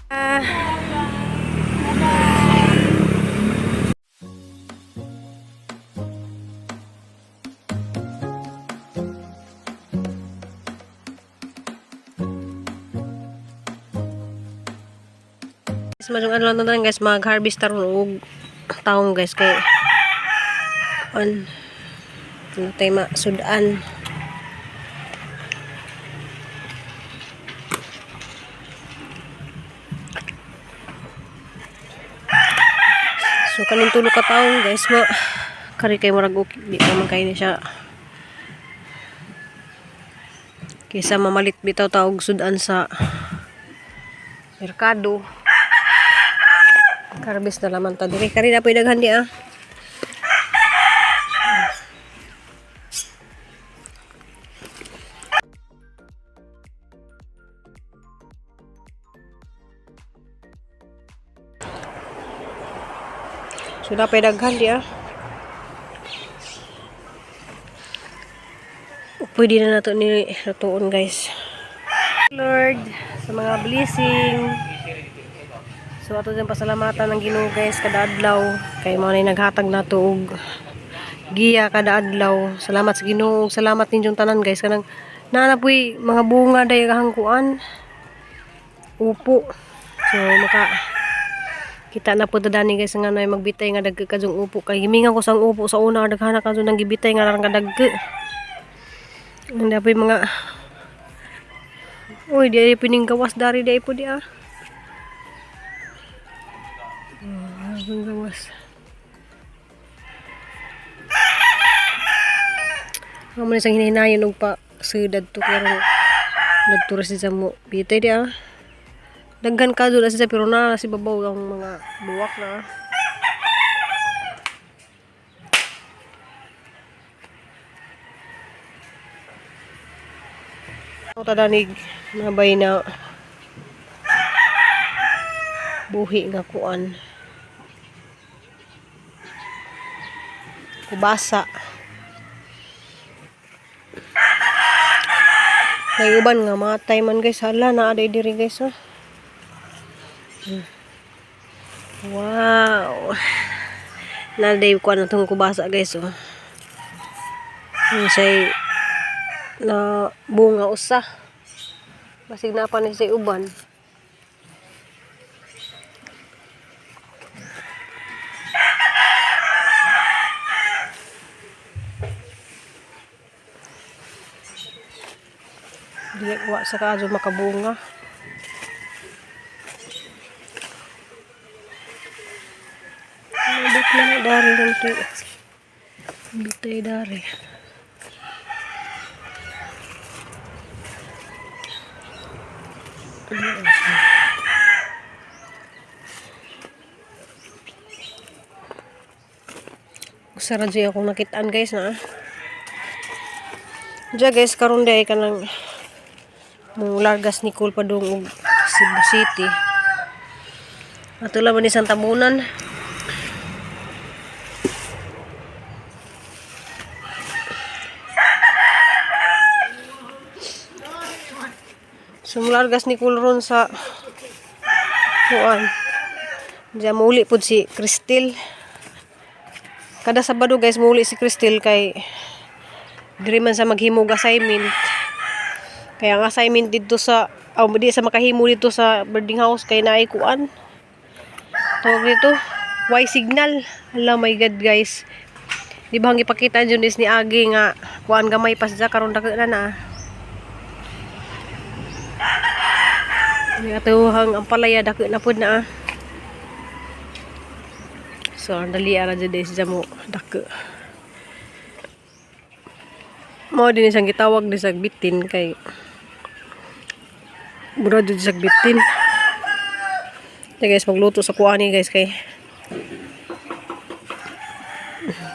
Ah. Guys, masong ano lang na guys, mag-harvest taron og taong guys kay on ano tayo masudan. So kaning tulo ka taong guys mo kari kay murag okay, di pa man kay ni siya kaysa mamalit bitaw taog sudan sa merkado. Karbis na laman ta diri. Kari na po'y daghan di ah. So na po'y daghan di ah. Pwede na nato ni lutuon guys. Lord, sa mga blessing. So ato din pasalamatan ng Ginoo guys kada adlaw kay mao nay naghatag nato og giya kada adlaw. Salamat sa Ginoo, salamat ninyong tanan guys kanang naa na puy mga bunga day kahangkuan. Upo. So maka kita na po dani guys nga nay magbitay nga dagko kadtong upo kay gimingan ko sang upo sa una daghana kadto nang gibitay nga narang kadagko. Ang dapoy mga. Uy, di ay pining gawas dari di ay po di ah. Ang gawas. Ang man isang hinahinayon og pa sudad to pero nagturo si mo. Bitay di ah. Daghan ka doon siya pero na si babaw ang mga buwak na. Ah. Ang tadanig nabay na buhi nga kuan. Kubasa. May uban nga matay man guys. Hala na aday diri guys oh. Wow. Naday kuan na tong kubasa guys oh. Ang say na bunga usa. Basig na pa ni say uban. Di wa sa kaadto makabunga. Mabot na na dari lang to. Bitay dari. Usa ra jud akong nakitaan guys na. Diya guys karon di ay kanang mong largas ni Cole padung og Cebu City. Ato lang man ni isang tabunan. Sumulargas ni Cole ron sa kuan. Diya muli pud si Cristel. Kada Sabado guys muli si Cristel kay diri man sa maghimog assignment. Kaya ang assignment dito sa aw di sa makahimo dito sa boarding house kay naay kuan. Tawag dito, Y signal. Hala my God guys. Di ba ang ipakita dyan is ni Agi nga kuan gamay pa siya karon dako na na. Ni atuhang ang palaya dako na pud na ah. So ang dali ara jud is mo dako. Mao din isang gitawag ni sa bitin kay mura jud sa bitin. Kaya guys, magluto sa kuani guys kay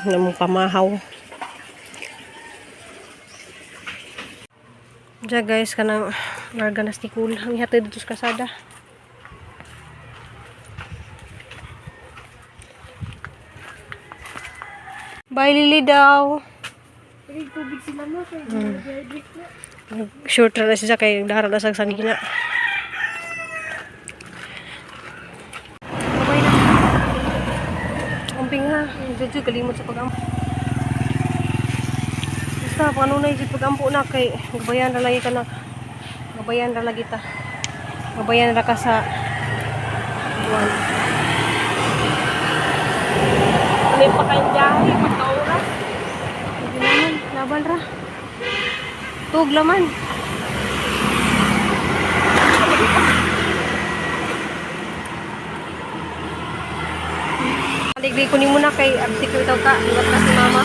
namong pamahaw. Diya guys, kanang larga na si Nicole. Ang ihatid dito sa kasada. Bye Lily daw. Tubig sila mo. Short ra na siya kay dara na sa sangina. Jojo kalimot sa pagampo. Basta panunay jud pagampo na kay gabayan ra lagi ka na. Gabayan ra lagi ta. Gabayan ra ka sa buwan. May pa kayong biyahe, pagka-oras. Hindi naman, laban ra. Tug laman. Ligli ko ni muna kay abtik ko itaw ka, liwat ka si mama.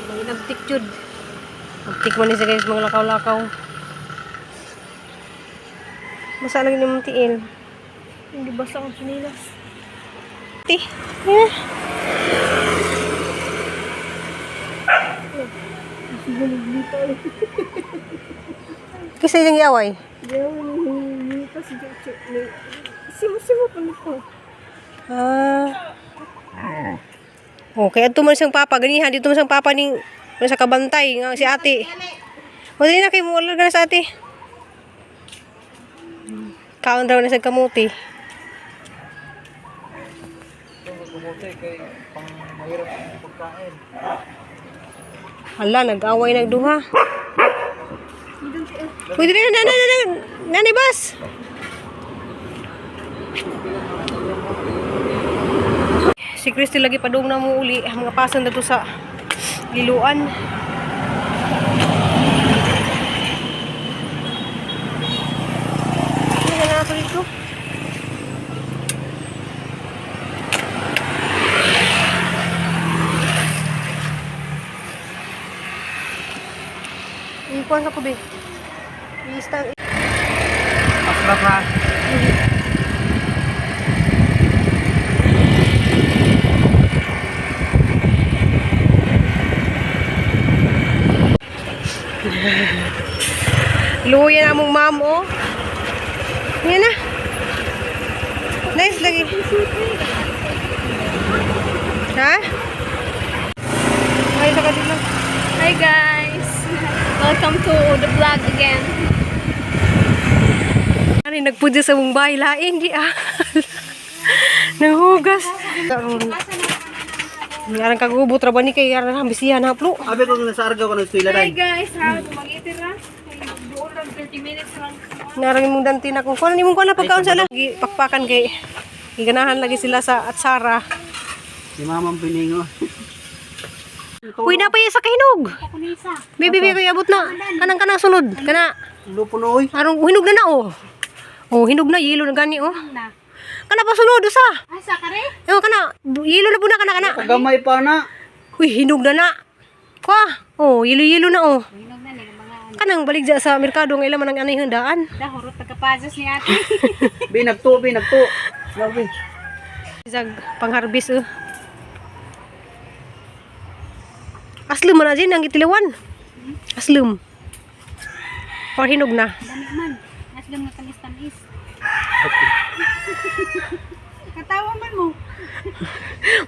Manginabtik jud. Abtik man ni siya guys, mga lakaw-lakaw. Basta lang ni mong tiil. Hindi basta ang sinilas. Ti. Eh. Kasi yung iaway. Dito si Jojo. Simo-simo pa nito. Ah. Okay, adto man siyang papa ganihan dito man siyang papa ning sa kabantay nga si ate. O dili na kay mo na sa ate. Kaon raw na sa kamuti. Kamote kay pang mahirap ang pagkain. Hala, nag-away nagduha. Uy, dili na, na, na, na, nani bas? Si Christy lagi padung na mo uli, ang mga pasan na to sa liluan. Ano na nato dito? Ikuan sa kubi. I-stand. Asrap ha. Luya na mong ma'am, oh. Yan na. Nice lagi. Ha? Ay, sa kanila. Hi guys! Welcome to the vlog again. Ano, nagpudya sa mong bahay. Lain, di ah. Nanghugas. Arang kagubot ra ba ni kay arang bisihan haplo. Abi ko nasa arga ko ng eskwela Hi day. guys! Ha, mag-itir na. Doon lang 30 minutes lang. Narang imong danti na kung kuan imong kuan na pagkaon sila. Pakpakan kay giganahan lagi sila sa atsara. Si Mamang Piningo. Uy, napay sa kahinog. Ako na isa. Baby, baby, abot na. Kanang kanang sunod. Kana. Lupo na oy. Arong hinog na na oh. Oh, hinog na yelo na gani oh. Na. Kana pa sunod usa. Asa ka rin? Ewan kana, yelo na po na kana kana. Kagamay pa na. Uy, hinog na na. Kwa. Oh, yelo-yelo na oh. Hinog na ni mga ano. Kanang balik dya sa merkado nga ila man ang anay handaan. Dahurot pagkapazos ni ate. Bi nagto, bi nagto. Grabe. Zag pangharbis oh. Aslum man na din ang gitilawan. Aslum. Or hinog na. Dami man. Aslom nga tamis-tamis. Katawa man mo.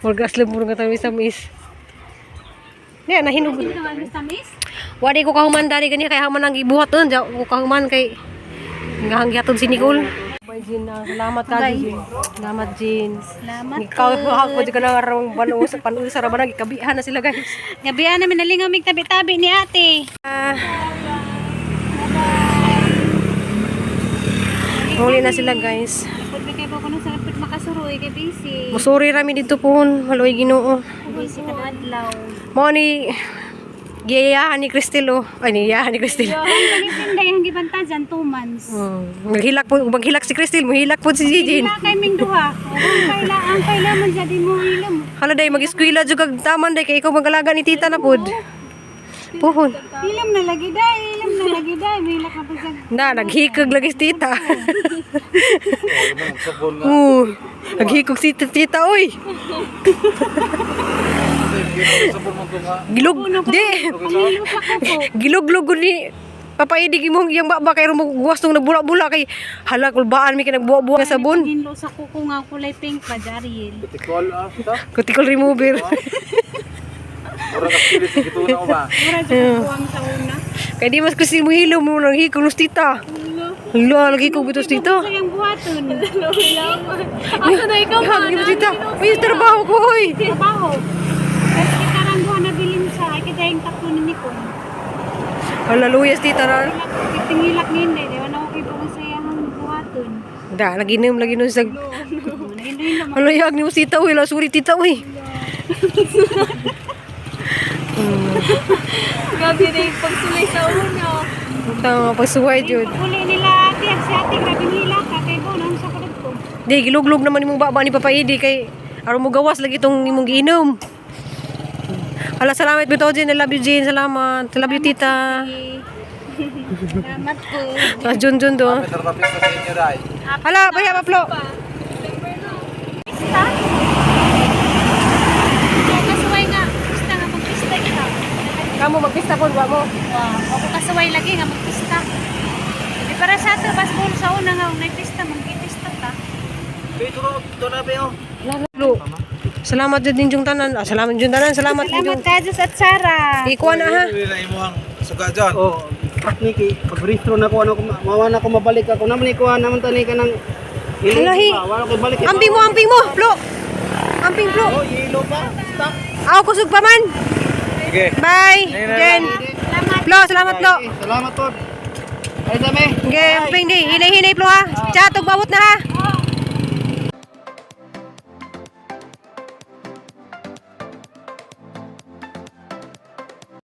Murag aslum murag nga tamis-tamis. Niya nahinog. Hindi ka tamis-tamis? Wadi ko kahuman dari gani kay haman ang gibuhat doon. Diya ko kahuman kay nga hanggatod si Nicole. Bye Jin, ah. Salamat ka Jin. Salamat Jin. Salamat. Ikaw ako di ka na rawang banusa panusa ra ba nagikabihan na sila guys. Gabihan namin nalingaw mig tabi-tabi ni ate. Ah. Huli na sila guys. Pud kay ko nung sarap makasuroy kay busy. Musuri rami dito pohon, maloy Ginoo. Busy ka adlaw. Mao ni giyayahan ni Cristel oh. Ay niyayahan ni Cristel. Yo, ang pagitinday ang gibanta dyan 2 months. Maghilak po, maghilak si Cristel, muhilak po si Jijin. Hila kay ming duha. O, ang kaila man siya di mo hilom. Hala day mag-eskwela jud kag taman day kay ikaw mag-alaga ni tita na pod. Puhon. Hilom na lagi day, hilom na lagi day, may hilak na pa siya. Na naghikog lagi si tita. Oo, naghikog si tita oy. Gilog di. Pangilo sa kuko. Giluglog gud ni papaidig imong iyang baba kay rumog guwas nung nagbula-bula kay hala kulbaan mi kay nagbuwa-buwa nga sabon. Hinlo sa kuko nga kulay pink pa Jariel. Kutikol ah, ta. Cuticle remover. Ora ka pilit sa gituna ko ba. Mura jud kuang sa una. Kay di mas kasi mo hilom mo nang hikog nus tita. Hello. Hala, lagi ko bitos dito. Sa iyang buhaton. Asa na ikaw Lagi man? mo tita. Uy, trabaho ko, oy. Trabaho. Kasi kita lang duha na bilin sa ay kita yung tatlo ni Nikon. Hala, luyas tita na. Tingilak ni hindi. Di ba na okay po sa iyang buhaton. Da, lagi na lagi nun sa. Nahinlo-hinlo. Hala, yag ni mo tita, uy. Hala, sorry tita, uy. Grabe na yung pagsulay sa una. Tama, pagsuway, jud. Paguli nila ate, ang si ate, grabe nila ka. Kay bo, naon sa kalad ko. Di, giluglog naman imong baba ni Papa Edi kay aron mo gawas lagi itong imong giinom. Hala, salamat bitaw, Jen. I love you, Jen. Salamat. I love you, tita. Salamat po. Tapos Jun Jun do. Tapis sa inyo dai. Hala, baya pa, Flo. Pista? Kaya kasuway nga. Pista nga magpista ikaw. Kamu magpista po, wa mo. Wow. Ako kasuway lagi nga magpista. Di para sa ato, bas bull sa una nga, kung pista, magpista ta. Flo. Salamat jud ninyong tanan. Ah, salamat jud tanan. Salamat Salamat ninyong. ka, Diyos at Sarah. Ikuha na ha. Dili na imuhang suga dyan. Oh, niki, pagrehistro na ko ano ko mawa na ko mabalik ako naman ikuha naman tani ka ng Halahi. Wala ko balik. Amping mo, amping mo, Flo. Amping, Flo. Oh, yelo pa. Stop. Ako kusog pa man. Sige. Bye. Jen. Flo, salamat Flo. Salamat po. Ay, dami. Okay, amping di. Hinay-hinay Flo ha. Chat, ug mabot na ha.